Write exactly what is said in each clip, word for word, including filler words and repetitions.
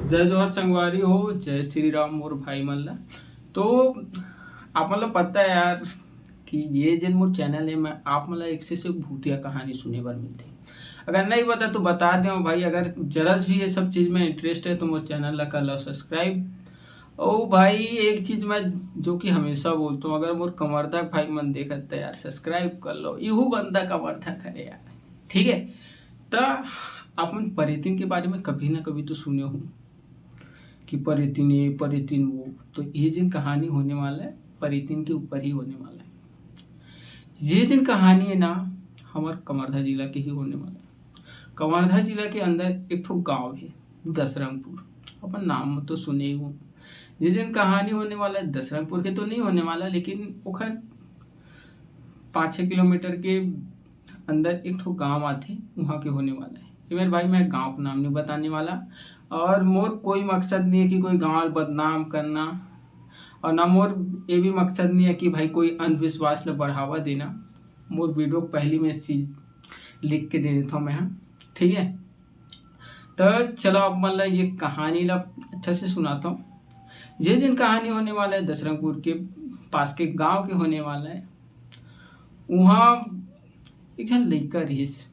जय जोहार संगवारी हो, जय श्री राम मोर भाई मन ला। तो आप मन ला पता है यार कि ये जेन मोर चैनल है, मैं आप मन ला एक से, से एक भूतिया कहानी सुने बर मिलथे। अगर नहीं पता तो बता दें भाई, अगर जरा भी ये सब चीज़ में इंटरेस्ट है तो मोर चैनल ला कर लो सब्सक्राइब। ओ भाई, एक चीज़ मैं जो कि हमेशा बोलता हूँ, अगर मोर कवर्धा भाई मन देखत तो यार सब्सक्राइब कर लो, इहू बंदा कवर्धा करे यार, ठीक है। तो अपन परेतिन के बारे में कभी ना कभी तो सुने हो कि परेतिन ये परेतिन वो, तो ये जिन कहानी होने वाला है परेतिन के ऊपर ही होने वाला है। ये जिन कहानी है ना, हमार कवर्धा जिला के ही होने वाला है। कवर्धा जिला के अंदर एक ठो गांव है दसरंगपुर, अपन नाम तो सुने ही हो। ये जिन कहानी होने वाला है दसरंगपुर के तो नहीं होने वाला, लेकिन ओखर पाँच छः किलोमीटर के अंदर एक ठो गांव आथे, वहाँ के होने वाला है। ये मेरे भाई, मैं गांव का नाम नहीं बताने वाला और मोर कोई मकसद नहीं है कि कोई गांव बदनाम करना, और ना मोर ये भी मकसद नहीं है कि भाई कोई अंधविश्वास ला बढ़ावा देना। मोर वीडियो पहली में चीज लिख के दे देता हूँ मैं, हाँ, ठीक है। तो चलो आप मन ला ये कहानी ला अच्छा से सुनाता हूँ। ये जिन कहानी होने वाला है दसरंगपुर के पास के गांव के होने वाला है। वहाँ एक झन लइका रहिस,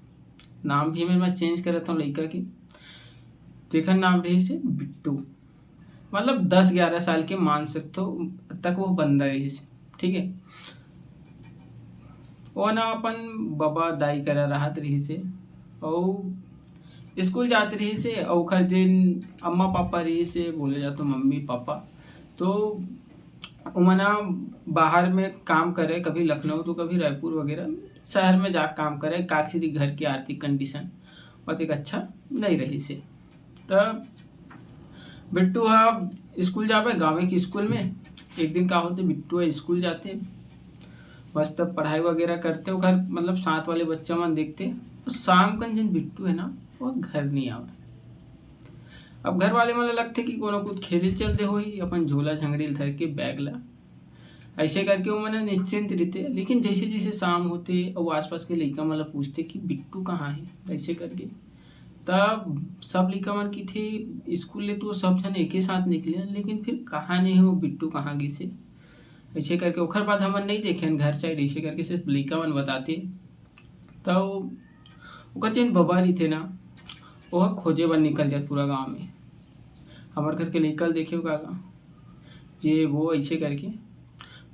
नाम भी मैं चेंज करत हूँ लइका के, जेखर नाम रहिस है बिट्टू। मतलब दस ग्यारह साल के मान सकते हो तक वो बंदा रहिस, ठीक है। वो ना अपन बबा दाई करा रहत रहिस है, और स्कूल जात रहिस है, और ओखर जेन अम्मा पापा रहिस है, बोले जातो मम्मी पापा, तो ओमन ह बाहर में काम करे, कभी लखनऊ तो कभी रायपुर वगैरह शहर में जा काम करे, काकसिरी घर की आर्थिक कंडीशन ओतेक अच्छा नहीं रहिस है। त बिट्टू ह स्कूल जावे, गाँवे के स्कूल में। एक दिन का होते, बिट्टू ह स्कूल जाते, मस्त पढ़ाई वगैरह करते, ओकर मतलब साथ वाले बच्चा मन देखते। शाम कन जेन बिट्टू है ना, वो घर नहीं आवे। अब घर वाले मन ल लगथे कि कोनो कुछ खेले चल दे होही, अपन झोला झंगड़ी ल धर के बैग ला। ऐसे करके वो मन निश्चिंत रहिथे। लेकिन जैसे जैसे शाम होथे, अउ आसपास के लइका मन ल पूछथे कि बिट्टू कहाँ है, ऐसे करके, तब सब लइका मन किथे, स्कूल ले तो सब झन एके साथ निकले, लेकिन फिर कहाँ नहीं हो, बिट्टू कहाँ गिसे, ऐसे करके। ओखर बाद हमन नहीं देखेन घर साइड, ऐसे करके सिर्फ लइका मन बताथे। तो ओकर जेन बबा रहिथे ना, ओह खोजे बर निकल जात पूरा गाँव में। हमर घर के लइका ल देखे हो का, का? जे वो ऐसे करके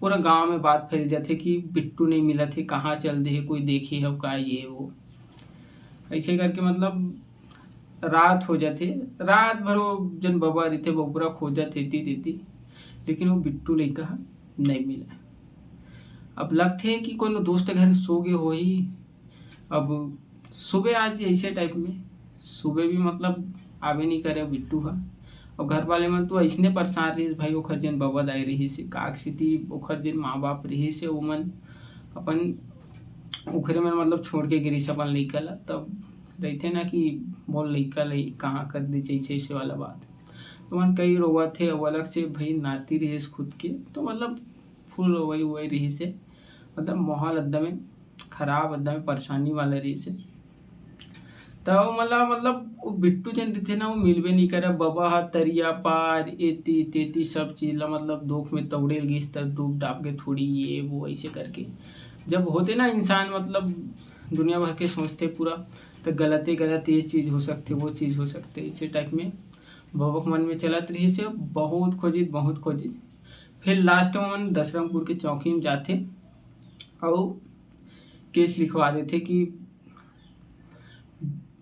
पूरा गाँव में बात फैल जाथे कि बिट्टू नहीं मिलत हे, कहाँ चल दे हे, कोई देखे हो का, ये वो। ऐसे करके मतलब रात हो जाथे, रात भर वो जेन बबा रहिथे, वो पूरा खोजत हे एती तेती, लेकिन वो बिट्टू लइका ह नहीं मिले। अब लगथे कि कोनो दोस्त घर सो गे होही। अब सुबह आज ऐसे टाइप में, सुबह भी मतलब आवे नहीं करे बिट्टू ह। और घर वाले मन तो ऐसने परेशान रहिस भाई, ओखर जेन बबा दाई रहिस हे, काकसिरी ओखर जेन माँ बाप रहिस हे, ओमन अपन ओखरे मन मतलब छोड़ के गिरिस अपन लइका ला। तब रहिथे ना कि मोर लइका ल कहाँ कर दे, ऐसे ऐसे वाला बात। तो मन कई रोवत हे, अउ अलग से भाई नाती रहिस खुद के, तो मतलब फुल रोवई वोवई रहिस हे, मतलब माहौल एकदम खराब, एकदम परेशानी वाला रहिस हे। त वो मतलब, मतलब वो बिट्टू जेन रहिथे ना, वो मिलबे नहीं करे। बबा ह तरिया पार, एती तेती सब चीज ला मतलब दुख में तौड़े ल गिस, त डूब डाब के थोड़ी ये वो ऐसे करके। जब होथे ना इंसान मतलब दुनिया भर के सोचथे पूरा, त गलते गलत ये चीज हो सकथे, वो चीज हो सकथे, ऐसे टाइप में बबा के मन में चलत रहिस हे। बहुत खोजिस, बहुत खोजिस, फिर लास्ट में मन दसरंगपुर के चौकी में जाथे अउ केस लिखवा देथे कि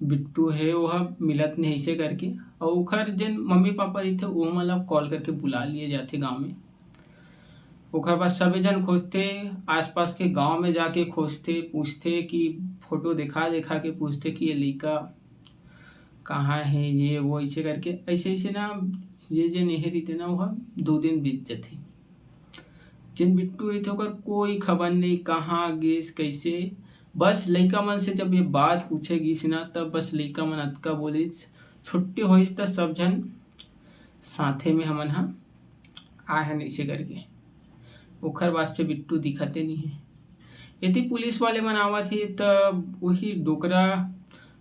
बिट्टू हे, वो ह मिलत नहीं ऐसे करके। अउ ओखर जेन मम्मी पापा रहिथे, वो मन ला कॉल करके बुला लिए जाथे गाँव में। ओखर बाद सबे झन खोजथे, आसपास के गाँव में जाके खोजथे, पूछथे कि फोटो देखा देखा के पूछथे कि ये लइका कहाँ हे, ये वो, ऐसे करके। ऐसे ऐसे ना ये जेन एहे रहिथे ना, वो ह दो दिन बीत जथे। जेन बिट्टू रहिथे, ओकर कोई खबर नहीं, कहाँ गिस, कैसे। बस लइका मन से जब ये बात पूछे गिस ना, तब बस लइका मन अतका बोलिस, "छुट्टी होइस त सब झन साथे में हमन ह आए हन," ऐसे करके। ओखर बाद से बिट्टू दिखते नहीं है। यदि पुलिस वाले मन आवत हे, त वही डोकरा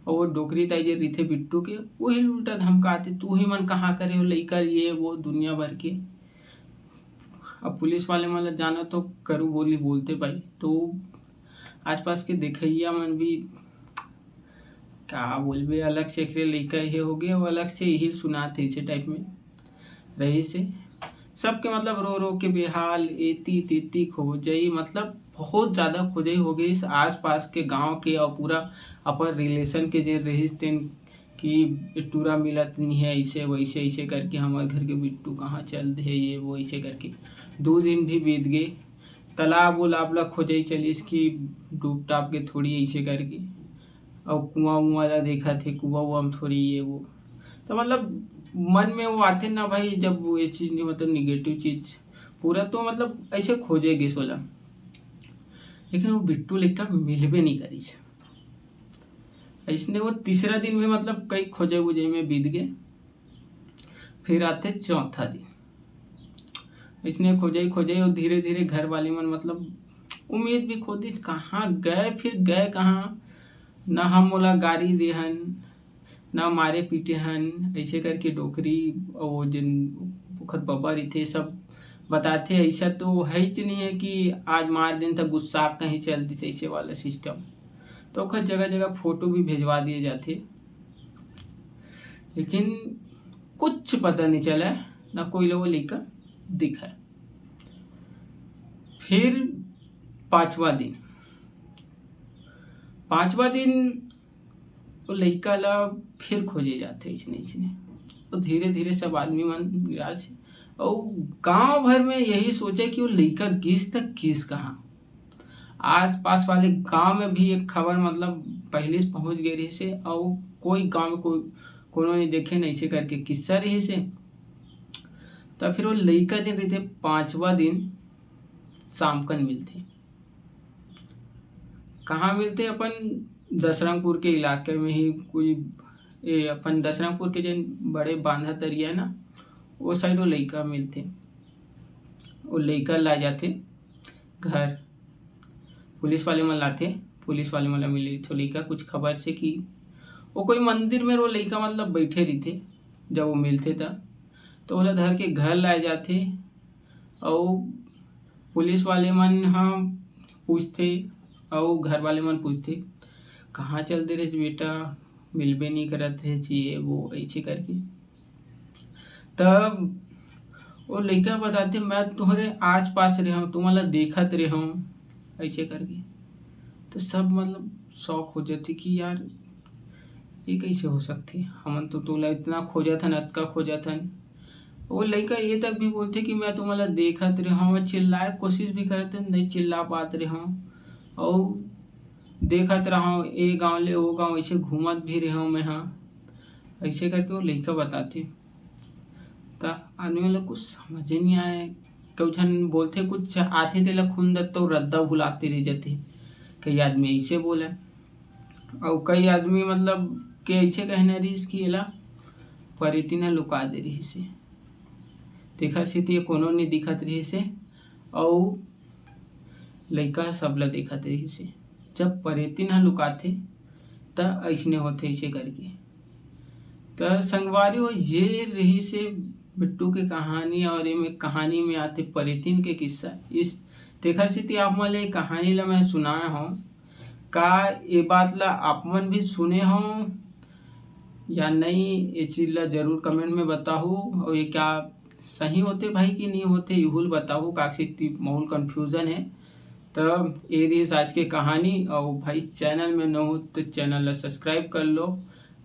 और वो डोकरी दाई जे रहिथे बिट्टू के, वही उल्टा धमकाथे, "तू ही मन कहाँ करे हो लइका, ये वो दुनिया भर के।" अब पुलिस वाले मन ल जाना तो करू बोली बोलथे भाई, तो आसपास के देखइया मन भी का बोलबे, अलग से एकरे लइका हे होगे, वो अलग से यही सुनाथे इसे टाइप में रहिसे। सबके मतलब रो रो के बेहाल, एती तेती खोजई, मतलब बहुत ज़्यादा खोजई हो गई आसपास के गांव के और पूरा अपन रिलेशन के जे रहिस तेन कि टूरा मिलत नहीं है, ऐसे वैसे, ऐसे करके हमारे घर के बिट्टू कहाँ चल दे, ये वो, ऐसे करके दो दिन भी बीत गए। तालाब उलाब ला खोजई चलिस कि डूब टाप के थोड़ी ऐसे करके, और कुआं उआं ला देखा थे, कुआं उआं में थोड़ी ये वो। तो मतलब मन में वो आते ना भाई, जब वो ये चीज़ नहीं, मतलब निगेटिव चीज़ पूरा, तो मतलब ऐसे खोजे गिस ओला, लेकिन वो बिट्टू लइका मिलबे नहीं करिस। इसने वो तीसरा दिन भी मतलब कई खोजे वोजे में बीत गए। फिर आथे चौथा दिन, इसने खोजे खोजे और धीरे धीरे घर वाले मन मतलब उम्मीद भी खो दिस, कहाँ गए, फिर गए कहाँ, ना हम ओला गारी देहन, ना मारे पीटे हन, ऐसे करके डोकरी और वो जिन ओखर बबा रहिथे सब बताथे, ऐसा तो है ही नहीं है कि आज मार दिन तक गुस्सा कहीं चल दिस, ऐसे वाला सिस्टम। तो ओखर जगह जगह फोटो भी भेजवा दिए जाथे, लेकिन कुछ पता नहीं चला, ना कोई ला वो लइका दिखा। फिर पांचवा दिन, पांचवा दिन वो लइका ला फिर खोजे जाथे इसने इसने। तो धीरे धीरे सब आदमी मन निराश हे। और गांव भर में यही सोचे कि वो लइका गिस तक गिस कहाँ। आसपास वाले गांव में भी एक खबर मतलब पहले से पहुंच गए रहिसे, और कोई गांव में कोई कोनो नहीं देखे, नहीं से करके किस्सा रहिसे। तब फिर वो लइका दिन रहिथे, पांचवा दिन शाम कन मिलथे। कहाँ मिलथे? अपन दसरंगपुर के इलाके में ही कोई, ए, अपन दसरंगपुर के जन बड़े बांधा तरिया है ना, वो साइड वो लइका मिलथे। वो लइका ला जाथे घर, पुलिस वाले मन लाथे, पुलिस वाले मन ला मिले तो लइका कुछ खबर से कि वो कोई मंदिर में वो लइका मतलब बैठे रहिथे, जब वो मिलथे त तो ओला धर के घर लाए जाथे। और पुलिस वाले मन ह पूछथे, और घर वाले मन पूछथे, "कहाँ चल दे रहे बेटा, मिलबे नहीं करत रहे, ये वो," ऐसे करके। तब वो लइका बताथे, "मैं तुम्हारे आसपास रहे हूँ, तुम्हारा देखत रहे हूँ," ऐसे करके। तो सब मतलब शौक हो जाते कि यार ये कैसे हो सकती, हमन तो तोला इतना खोजत हन, अतका खोजत हन। वो लइका ये तक भी बोलथे कि मैं तुम्हारा देखत रहे हूँ, चिल्लाए कोशिश भी करत हन, नहीं चिल्ला पात रहे हूँ, और देखत रहा हूँ ये गाँव ले वो गाँव, ऐसे घूमत भी रहे हूँ मैं, हाँ, ऐसे करके वो लइका बताथे। त आदमी ला कुछ समझ नहीं आए, कई झन बोलथे कुछ आथे तेला खुंदत तो रद्दा भुलाते रह जाथे। कई आदमी ऐसे बोले, और कई आदमी मतलब के ऐसे कहना रहिस कि एला परेतिन ह लुका दे रहिस हे, तेखर सेती ये कोनो नहीं दिखत रहिस हे, और लइका ह सबला देखत रहिस हे। जब परेतिन ह लुकाथे त ऐसने होथे ऐसे करके। त संगवारी हो, ये रहिस हे बिट्टू के कहानी, और एमे कहानी में आथे परेतिन के किस्सा। इस तेखर सेती आप मन ले कहानी ला मैं सुनाए हूँ। का ये बात ला आप मन भी सुने हो या नहीं, ये चीज ला जरूर कमेंट में बताहू। और ये क्या सही होथे भाई कि नहीं होथे, इहू ल बताहू, काकि माहौल कन्फ्यूजन हे। त ये रहिस आज के कहानी, और भाई चैनल में नवा हो तो चैनल ला सब्सक्राइब कर लो।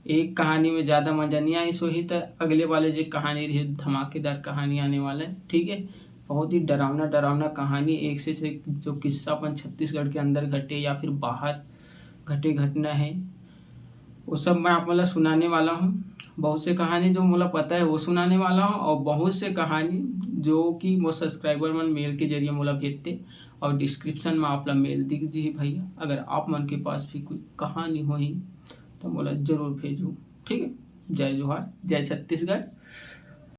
एक कहानी में ज़्यादा मजा नहीं आइस होही, त अगले वाले जे कहानी रही धमाकेदार कहानी आने वाला है, ठीक है। बहुत ही डरावना डरावना कहानी, एक से, से जो किस्सा अपन छत्तीसगढ़ के अंदर घटे या फिर बाहर घटे घटना है, वो सब मैं आप मन ला सुनाने वाला हूँ। बहुत से कहानी जो मोला पता है वो सुनाने वाला हूँ, और बहुत से कहानी जो कि मोर सब्सक्राइबर मन मेल के जरिए मोला भेजते, और डिस्क्रिप्शन में आप ला मेल दिख जी भैया। अगर आप मन के पास भी कोई कहानी होही तो मोला जरूर भेजू, ठीक है। जय जोहार, जय छत्तीसगढ़।